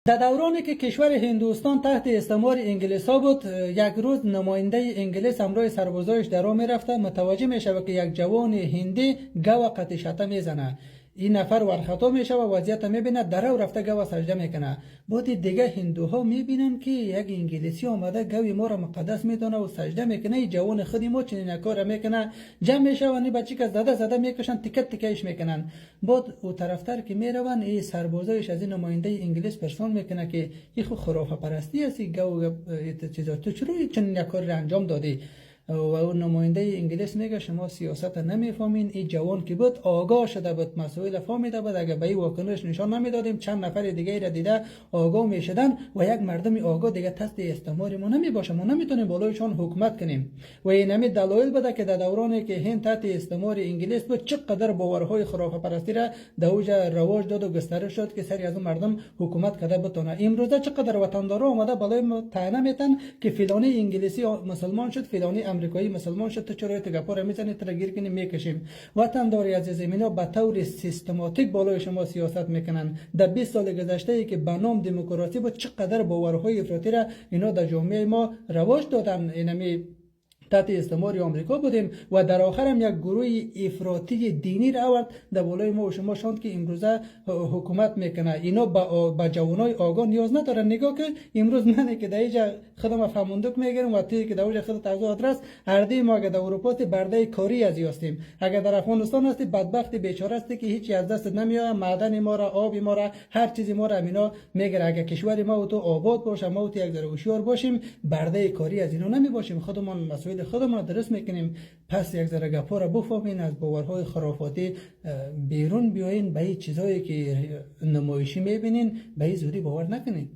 در دورانی که کشور هندوستان تحت استعمار انگلیس ها بود، یک روز نماینده انگلیس همراه سربازایش در راه میرفته، متوجه میشود که یک جوان هندی گو قطع شته میزنه. این نفر ورخطا میشه و وضعیت میبینه، در رفته گو سجده میکنه. بعد دیگه هندوها میبینن که یک انگلیسی آمده گوی ما را مقدس میدونه و سجده میکنه، این جوان خودی ما چنین کار میکنه. جمع میشه و این بچی که زده زده میکشن، تیکه تیکهش میکنن. بعد او طرفتر که میرون، این سربازایش از این نماینده انگلیس پرسان میکنه که این خو خرافه پرستی است، گو چیزا، تو چرا چنین کار را انجام دادی؟ و اون نماینده انگلیس میگه شما سیاست نمیفهمین، این جوان که بود آگاه شده بود، مسائل فهمیده بود، اگه به این واکنش نشان نمیدادیم چند نفر دیگه را دیده آگاه میشدن و یک مردم آگاه دیگه تحت استعمار ما نمیباشه، ما نمیتونیم بالایشان حکومت کنیم. و این همی دلایل بوده که در دورانی که هند تحت استعمار انگلیس بود چقدر باورهای خرافه پرستی را در اوج رواج داد و گسترش شد که سری از اون مردم حکومت کرده بتونه. امروزه چقدر وطندارا آمده بالای ما طعنه میتن که فلانی انگلیسی مسلمان شد، فلانی امریکایی مسلمان شد، تو چرا گپا را میزنی، تو گیر کنیم میکشیم. وطنداری عزیز، اینا به طور سیستماتیک بالای شما سیاست میکنن. در 20 سال گذشته ای که به نام دموکراسی بود چقدر باورهای افراطی را اینا در جامعه ما رواج دادن. اینمی تحت استعمار آمریکا بودیم و در آخر هم یک گروه افراطی دینی را آورد در بالای ما و شما شاند که امروزه حکومت میکنه. اینا با جوانای آگاه نیاز ندارن. نگاه که امروز من که در اینجا خودم فهموندک میگیرم و توی که در اونجا خودت از آدرس هر ما اگه در اروپا برده کاری از هستیم، اگر در افغانستان هستی بدبخت بیچاره هستی که هیچی از دست نمیاد، معدن ما را، آب ما را، هر چیزی ما را اینا میگیره. اگر کشور ما و تو آباد باشه، ما و تو یک ذره هوشیار باشیم، برده کاری از اینا نمی باشیم، خودمان مسئول خودمان درست میکنیم. پس یک ذره گپا را بفهمین، از باورهای خرافاتی بیرون بیاین، به این چیزهایی که نمایشی میبینین به این زودی باور نکنین.